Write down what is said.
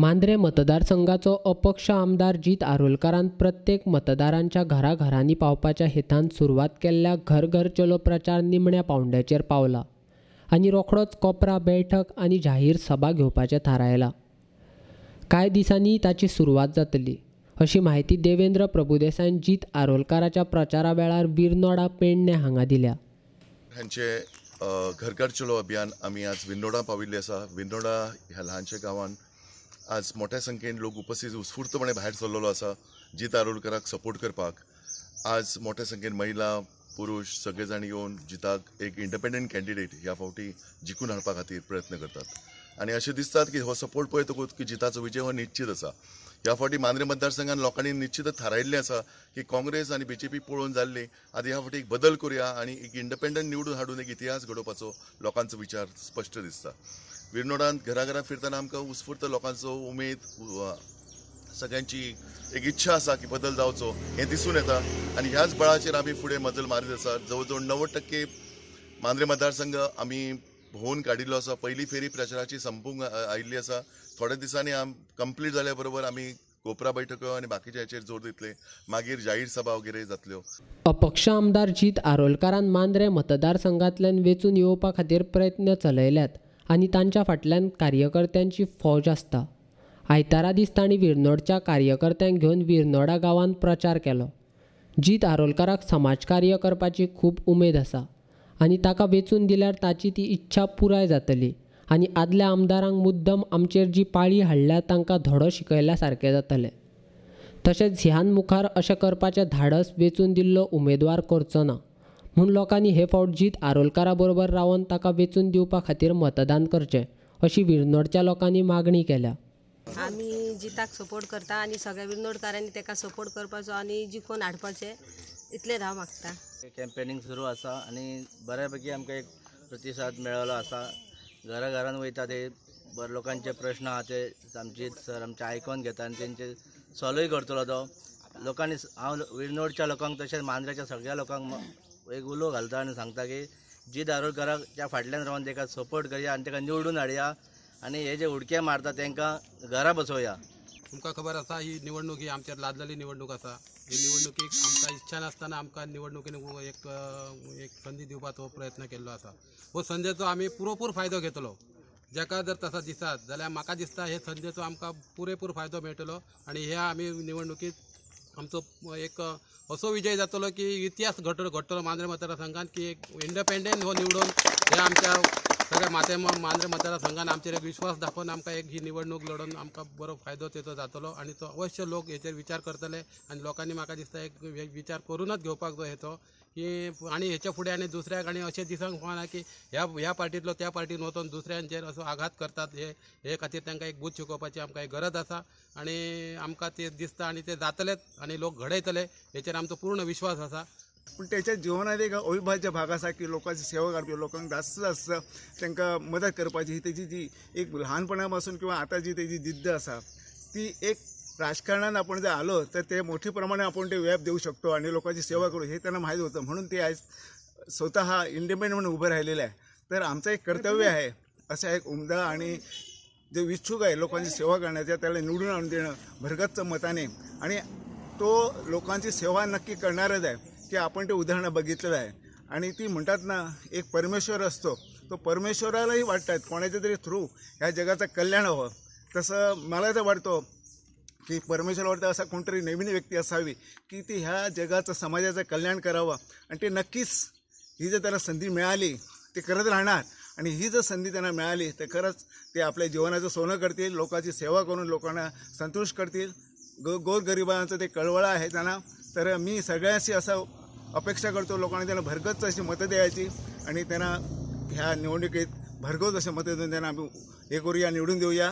मांद्रें मतदारसंघाचो अपक्ष आमदार जीत आरोलकारान प्रत्येक मतदारांच्या घराघरांनी पावपाच्या हेतान सुरवात केल्ल्या घर घर चलो प्रचार निमण्या पावंड्याचेर पावला आनी रोखडोच कोपरा बैठक आनी जाहीर सभा घेवपाचें थारायलां. कांय दिसांनी ताची सुरवात जातली अशी म्हायती देवेंद्र प्रभुदेसायन जीत आरोलकाराच्या प्रचारा वेळार विरनोडा पेडणे हांगा दिल्या. हांचे घर घर चलो अभियान आमी आज विरनोडा पाविल्ले आसा. विरनोडा ह्या ल्हानशा गांवान आज मोठ्या संख्येन लोक उपस्थित उत्स्फूर्तपणे भायर सरलेलो आसा जीत आरोलकराक सपोर्ट करपाक. आज मोठ्या संख्येन महिला पुरुष सगळे जाण येवन जिताक एक इंडिपेंडंट कॅन्डिडेट ह्या फावटी जिखून हाडपा खातीर प्रयत्न करतात आनी अशें दिसतात की हो सपोर्ट पळयतकूच की जिताचो विजय हो निश्चित आसा. ह्या फावटी मांद्रें मतदारसंघान लोकांनी निश्चितच थारायिल्लें आसा की काँग्रेस आनी बीजेपी पळोवन जाल्ली आतां ह्या फावटी एक बदल करुया आनी एक इंडिपेंडंट निवडून हाडून एक इतिहास घडोवपाचो लोकांचो विचार स्पश्ट दिसता. विरनोडांत घराघरा फिरतना आमकां उत्स्फूर्त लोकांचो उमेद, सगळ्यांची एक इच्छा आसा की बदल जावचो हें दिसून येता आनी ह्याच बळाचेर आमी फुडें मजल मारीत आसा. जवळ जवळ 90% मांद्रें मतदारसंघ आमी भोंवून काडिल्लो आसा. पयली फेरी प्रचाराची संपूंक आयिल्ली आसा. थोड्या दिसांनी कंप्लीट जाल्या बरोबर आमी कोपरा बैठको आनी बाकीच्या हेचेर जोर दितले, मागीर जाहीर सभा वगैरे जातल्यो. अपक्ष आमदार जीत आरोलकारान मांद्रें मतदारसंघांतल्यान वेंचून येवपा खातीर प्रयत्न चलयल्यात आनी तांच्या फाटल्यान कार्यकर्त्यांची फौज आसता. आयतारा दीस तांणी विरनोडच्या कार्यकर्त्यांक घेवन विरनोडा गांवांत प्रचार केलो. जीत आरोलकाराक समाजकार्य करपाची खूब उमेद आसा आनी ताका वेंचून दिल्यार ताची ती इच्छा पुराय जातली आनी आदल्या आमदारांक मुद्दम आमचेर जी पाळी हाडल्या तांकां धडो शिकयल्या सारकें जातलें. तशेंच ह्यान मुखार अशें करपाचें धाडस वेंचून दिल्लो उमेदवार करचो ना म्हूण लोकांनी हे फावट जीत आरोलकारा बरोबर रावन ताका वेंचून दिवपा खातीर मतदान करचें अशी विरनोडच्या लोकांनी मागणी केल्या. आमी जिताक सपोर्ट करता आनी सगळ्या विरनोडकारांनी ताका सपोर्ट करपाचो आनी जिखोवन हाडपाचें इतलें हांव मागता. कॅम्पेनिंग सुरू आसा आनी बऱ्यापैकी आमकां एक प्रतिसाद मेळ्ळो आसा. घरा घरान वयता ते बरे लोकांचे प्रश्न आहा ते आमचे सर आमचे आयकोन घेता आनी तेंचे सॉल्वूय करतलो तो. लोकांनी हांव विरनोडच्या लोकांक तशेंच मांद्रेच्या सगळ्या लोकांक एक उलो घालता आनी सांगता की जीत आरोलकाराच्या फाटल्यान रावन ताका सपोर्ट करया आनी ताका निवडून हाडया आनी हे जे उडके मारता तांकां घरा बसोवया. तुमकां खबर आसा ही निवडणूक ही आमचेर लादलेली निवडणूक आसा. ही निवडणुकीक आमकां इच्छा नासतना आमकां निवडणुकीन एक एक संदी दिवपाचो प्रयत्न केल्लो आसा. हो संदेचो आमी पुरेपूर फायदो घेतलो. जाका जर तसो दिसत जाल्यार म्हाका दिसता हे संदेचो आमकां पुरेपूर फायदो मेळटलो आनी ह्या आमी निवडणुकीत आमचो एक असो विजय जातलो की इतिहास घडटलो मांद्रें मतदारसंघात की एक इंडिपेंडंट हो निवडून हे आमच्या सगळ्या मांद्रें मतदारसंघान आमचेर एक विश्वास दाखोवन आमकां एक ही निवडणूक लडोवन आमकां बरो फायदो तेचो जातलो आनी तो अवश्य लोक हेचेर विचार करतले आनी लोकांनी म्हाका दिसता एक विचार करूनच घेवपाक जाय हेचो की आनी हेच्या फुडें आनी दुसऱ्याक आनी अशें दिसंक फावना की ह्या ह्या पार्टींतलो त्या पार्टीन वचोन दुसऱ्यांचेर असो आघात करतात. हे हे खातीर तांकां एक बूथ शिकोवपाची आमकां एक गरज आसा आनी आमकां ते दिसता आनी ते जातलेच आनी लोक घडयतले हेचेर आमचो पूर्ण विश्वास आसा. पूण त्याच्या जिवनात एक अविभाज्य भाग आसा की लोकांची सेवा करपी, लोकांक जास्त जास्त तांकां मदत करपाची ही तेजी जी एक ल्हानपणा पासून किंवा आतां जी तेजी जिद्द आसा ती एक राजकारणात आपण जर आलो तर ते मोठे प्रमाणे आपण ते व्याप देऊ शकतो आणि लोकांची सेवा करू हे त्यांना माहीत होतं, म्हणून ते आज स्वतः इंडिपेंडंट म्हणून उभं राहिलेलं आहे. तर आमचं एक कर्तव्य आहे अशा एक उमदा आणि जे इच्छुक आहे लोकांची सेवा करण्याच्या त्याला निवडून आणून देणं भरगच्च मताने, आणि तो लोकांची सेवा नक्की करणारच आहे की आपण ते उदाहरणं बघितलेलं आहे. आणि ती म्हणतात ना एक परमेश्वर असतो, तो परमेश्वरालाही वाटतात कोणाच्या तरी थ्रू ह्या जगाचं कल्याण व्हावं. तसं मला तर वाटतो की परमेश्वर वाटतं असा कोणतरी नवीन व्यक्ती असावी की ती ह्या जगाचं समाजाचं कल्याण करावं आणि ते नक्कीच ही जर त्यांना संधी मिळाली ते करत राहणार आणि ही जर संधी त्यांना मिळाली तर खरंच ते आपल्या जीवनाचं सोनं करतील, लोकांची सेवा करून लोकांना संतुष्ट करतील. गोरगरिबांचं ते कळवळा आहे त्यांना. तर मी सगळ्यांशी असं अपेक्षा करतो लोकांनी त्यांना भरगच्च अशी मतं द्यायची आणि त्यांना ह्या निवडणुकीत भरघोस असे मतं देऊन त्यांना आम्ही हे करूया, निवडून देऊया.